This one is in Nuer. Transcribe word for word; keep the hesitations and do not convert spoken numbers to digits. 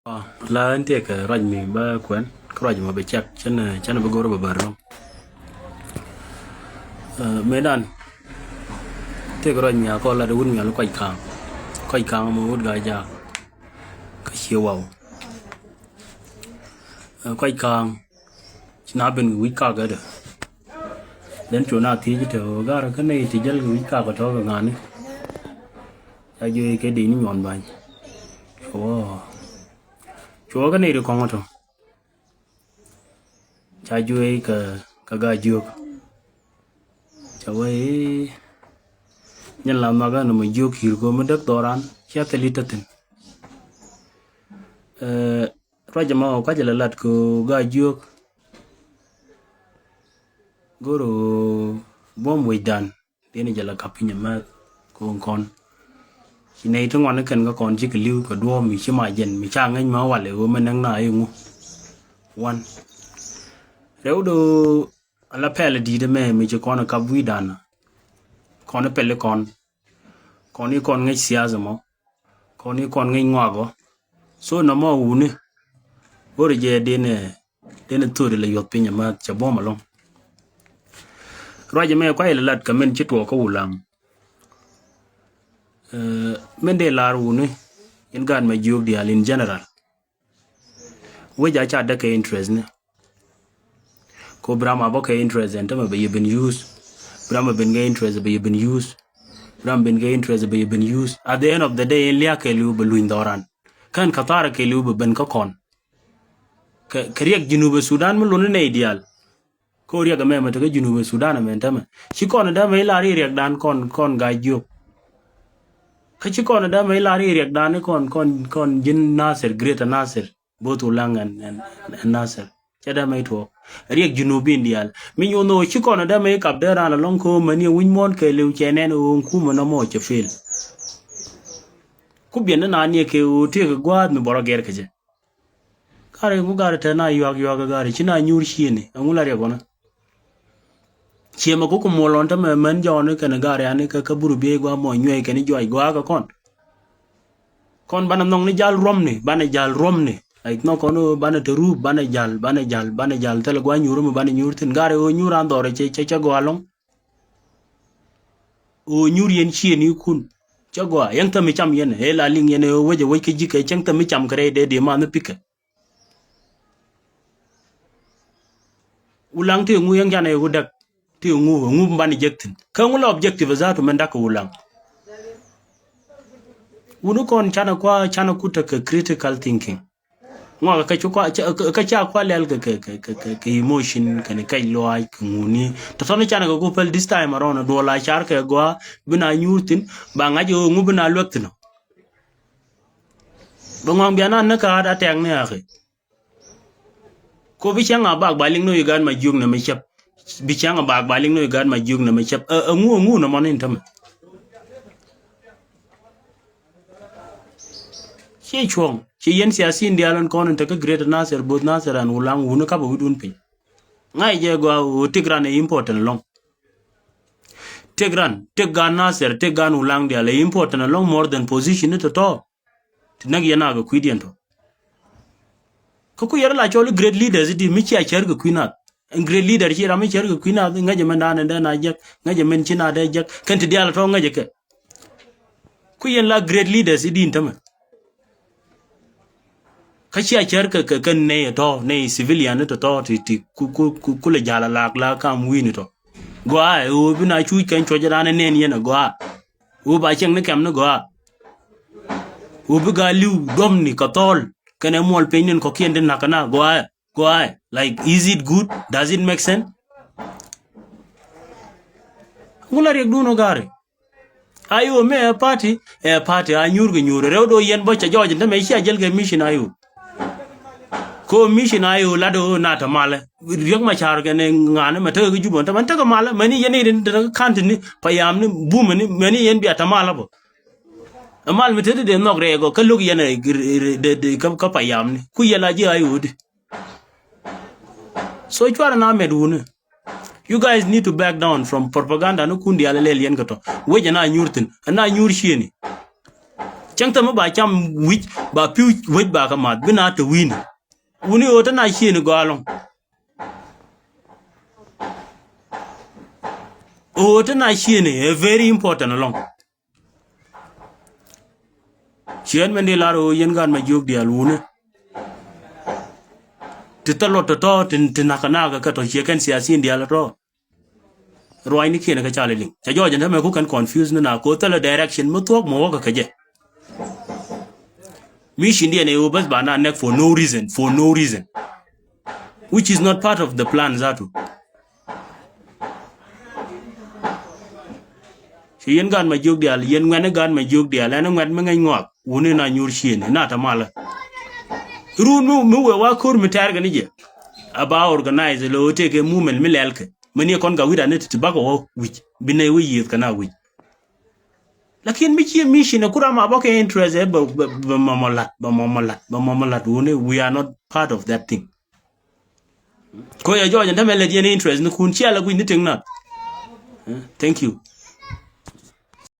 La ɛn tëëkɛ ruac mi bä kuɛn kä ruac mɔ bɛ cak cɛn cɛn bä go̱r bä bär lɔŋ. Mëëdan tëëkɛ ruac mi a kɔn lat wut mi a lɔ Kuac Ka̱a̱ŋ. Kuac Ka̱a̱ŋ mɔ wut Gaa Jaak kä Cie Waw. Kuac Ka̱a̱ŋ ci na ben kɛ wi̱c kakä dɛ. Den cu na thiec te ɣöö garɛ kä nɛy ti jäl kɛ wi̱c kakä tɔ̱ kɛ ŋa̱ni. Ca juey kɛ dee ni nyuɔn ba̱ny. Cuɔ cuɔ kä nɛy ti kɔŋ tɔ̱. Ca juey kɛ kɛ Gaa Jiök. Ca wee nyɛn la nhɔakä nɔmɔ jiök ki̱i̱r ko̱ mi däk dhɔran cia thil i̱ täthin. Ruac ɛmɔ kua̱c lɛ lat kɛ Gaa Jiök. Go̱r ɣöö buɔ̱m wecdan deni jɛ la kap piny ɛmɛ ko̱o̱ŋ kɔn. Ci nɛy ti ŋuan ni kɛn kä kɔn cikɛ li̱w kɛ duɔ̱ɔ̱p mi ci ma jɛn mi ca ŋäc ma wal ɛ ɣöö mɛ näk na i̱ ŋu. Wan rɛw do̱ ala pɛl di̱i̱t ɛmɛ mi ci kɔn ɛ kap wi̱i̱dan. Kɔn ɛ pɛl i̱ kɔn kɔn i̱ kɔn ŋäc siasa mɔ. Kɔn i̱ kɔn ŋäc ŋɔakɔ. So nɔmɔ wuni. Go̱ri jɛ denɛ denɛ thöri la yuɔth piny ɛmɛ cɛ buɔ̱m ɛlɔ̱ŋ. Ruac ɛmɛ kuay la lat kɛ min ci tuɔɔk kä Wulaŋ. Min dee lar wuni in gaat mɛ jiök diaal in general. Wec a ca däk kɛ interest ni. Ko bram a bä kɛ interest ɛn tämɛ bɛ yɛ ben use. Bram a ben kɛ interest bɛ yɛ ben use. Bram ben kɛ interest bɛ yɛ ben use. At the end of the day in liak kɛ liw bɛ luny dhɔran. Kän kathara kɛ liw bɛ ben kä kɔn. Kɛ riɛk Junub Sudan mi luni nɛy diaal. Ko riɛk ɛmɛ mɛ tekä Junub Sudan ɛmɛ tämɛ ci kɔn dämɛ ilar i̱ riɛkdan kɔn kɔn Gaa Jiök. Kä ci kɔn dämɛ ilar i̱ riɛkdan i̱ kɔn kɔn kɔn ji̱n Nasir, Greater Nasir, both Wulaŋ ɛn ɛn Nasir. Cɛ dämɛ i̱ tuɔɔk riɛk Junubin diaal mi nyuɔn ɣöö ci kɔn dämɛ i̱ kap dee raan ɛlɔ̱ŋ ko̱o̱m mɛni ɛ wi̱c muɔ̱ɔ̱n kɛɛliw cɛ nɛn ɣöö kumɛ nɔmɔ cɛ fail. Ku biɛn ni naan niɛ kɛ ɣöö tëëkɛ gua̱a̱th mi bɔrɔ gɛr kɛ jɛ. Gari ŋu gari te na yuak yuak gari ci na nyuur cieni aŋu la riɛk ɣɔnä. Ciemɛ ku ku muɔl ɣɔn tämɛ män jɔɔni kɛn gari ani kä kä buru biey gua mɔ nyuey kɛn juac gua kä kɔn. Kɔn banɛ nhɔŋ ni jal ruɔmni banɛ jal ruɔmni. Like nhɔk kɔn banɛ te rup banɛ jal banɛ jal banɛ jal thil gua nyuur mi banɛ nyuur thin gari ɣöö nyuur an dhɔr cɛ cɛ gua lɔŋ. Ɣöö nyuur yɛn cieni kun cɛ gua yɛn thämi cam yɛn ëë la liŋ yɛn ëë wec ɛ wec kä ji̱ kɛ cäŋ thämi cam kɛ rɛy dee dee ma ni pikɛ. Wulaŋ ti ŋu yäŋ canɛ yɛ ku däk ti ŋu ŋu ban jek thi̱n kä ŋu la objective zatu mɛn dak kɛ Wulaŋ. Wuni kɔn canɛ kua canɛ ku tekɛ critical thinking. Ŋuak kä cu kua kä ca kua lɛl kɛ kɛ kɛ kɛ kɛ emotion kɛn kɛc luaac kɛ ŋuni. Tɔtɔni canɛ kɛ ku pɛl this time around duɔl a car kɛ gua bi na nyuur thi̱n ba ŋa̱c ɣöö ŋu bi na luɛk thi̱n. Bɛ ŋɔaŋ biana näkä a̱a̱t a tɛ̈k ni a̱a̱kɛ. Ko bi cäŋ a bak ba liŋ ni wi̱i̱ gaat ma jiök nɛmɛ cäp. Bi cäŋ a bak ba liŋ ni wi̱i̱ gaat ma jiök nɛmɛ cäp. Ɛ ŋu ɛ ŋu nɔmɔ ni tämɛ. Ci cuɔ̱ŋ ci yɛn siasin diaal in kɔn in tekä Greater Nasir both Nasir and Wulaŋ wuni kapɛ wi̱dun piny. Ŋa̱c jɛ gɔaa ɣöö tik ran ɛ important lɔŋ. Tik ran tik gan Nasir tik gan Wulaŋ diaal ɛ important lɔŋ more than position ni tɔ̱tɔ̱. Ti näk yɛn a kɛ kui̱diɛn tɔ. Kä ku yɛr la cɔl i̱ great leaders i̱di mi cia cär kɛ kui̱ nath. Ɛn great leader ci ram mi cär kɛ kui̱ nath ŋäcɛ mɛn da̱a̱n ɛn dee na jek ŋäcɛ mɛn ci na dee jek kɛn ti diaal tɔ ŋäcɛ kɛ. Ku yɛn la great leaders i̱di in tämɛ. Kä cia cär kɛ kɛ kɛn nɛy ɛ tɔ nɛy civilian ni tɔ tɔ ti ti ku ku ku ku lɛ ja̱l a laak la kam wi̱i̱ni tɔ. Gɔaa ɛ ɣöö bi na cuuc kɛn cuɔc ɛ da̱a̱n ɛ nɛn yɛn ɛ gɔaa. Ɣöö ba cieŋ ni kɛm ni gɔaa. Ɣöö bi gaa li̱w duɔ̱mni kɛ thɔɔl kɛnɛ muɔl piny nin kɔ̱kiɛn ti na̱k kɛ na gɔaa. Gɔaa. Like, is it good? Does it make sense? Ŋu la riɛk duun ɔ gaari. Ayo mɛ ɛ party ɛ party a nyuur kɛ nyuur rɛw do yɛn bɔ cɛ jɔɔc ni tämɛ cia jɛl kɛ mission ayo. Ko mission ayo lat ɣöö na tɛ malɛ riek ma ca̱r kɛn ŋa̱n mɛ tekɛ kä Jubɛ tɛ mɛn tekɛ malɛ mɛni yɛn i̱ rin tekɛ ka̱n tini payam ni bumɛ ni mɛni yɛn bia tɛ malɛ bä. Ɛ mal mi teti dee nhɔk rɛɛk ɔ kä lo̱k yɛn ɛ kä payam ni ku yɛn la ji̱ ayo di. So cuarɛ na mɛt wuni. You guys need to back down from propaganda ni kun diaal lɛl yɛn kɛ tɔ wec ɛn a nyuur thi̱n ɛn a nyuur ciëni. Cäŋ thämɛ ba cam wi̱c, ba pi̱w wec ba kɛ math, bi na te wi̱i̱ni. Wuni ɣöö te na ciëëni gɔaa ɛlɔ̱ŋ. Ɣöö te na ciëëni ɛ very important ɛlɔ̱ŋ. Ciɛ ɣän mɛn di lar ɣöö yɛn gaat ma jiök diaal wuni. Ti thil luɔt tɔ̱tɔ̱, ti, ti nakä nakä kɛ tɔ̱ ciɛ kɛn siasin diaal tɔ̱. Ruacnikiɛn kä cal iliŋ. Ca jɔɔc ɛn tämɛ ku kɛn confuse ni na koth thilɛ direction mi thuɔ̱k mi wäkä kɛ jɛ. Mission diɛn ɛ ɣöö bäth ba na nɛk for no reason, for no reason. Which is not part of the plan zatu. Ci yɛn gaat ma jiök diaal, yɛn ŋuɛ̈tni gaat ma jiök diaal, ɛn ŋuɛ̈t mi ŋäc ŋɔak, wuni na nyuur ciëëni, na tɛ malä. Run mi, mi wëë wa ko̱r mi tɛ̈r kɛ ni jɛ. A ba organize lɛ ɣöö tëëkɛ movement mi lɛl kɛ. Mɛn yɛ kɔn ka wi̱dan ni ti, ti bakɛ wä wi̱c. Bi nɛy wä yiëëth kɛ na wi̱c. Lakin mi ciɛ mission ɛ kura ma bä kɛ interest ɛ bä, bä, bä mɔmɔ lat, bä mɔmɔ lat, bä mɔmɔ lat. Wuni, we are not part of that thing. Ko yɛ jɔɔc ɛn tämɛ lät yɛn interest ni kun ciɛ la guic ni tiŋ nath. Eh, thank you.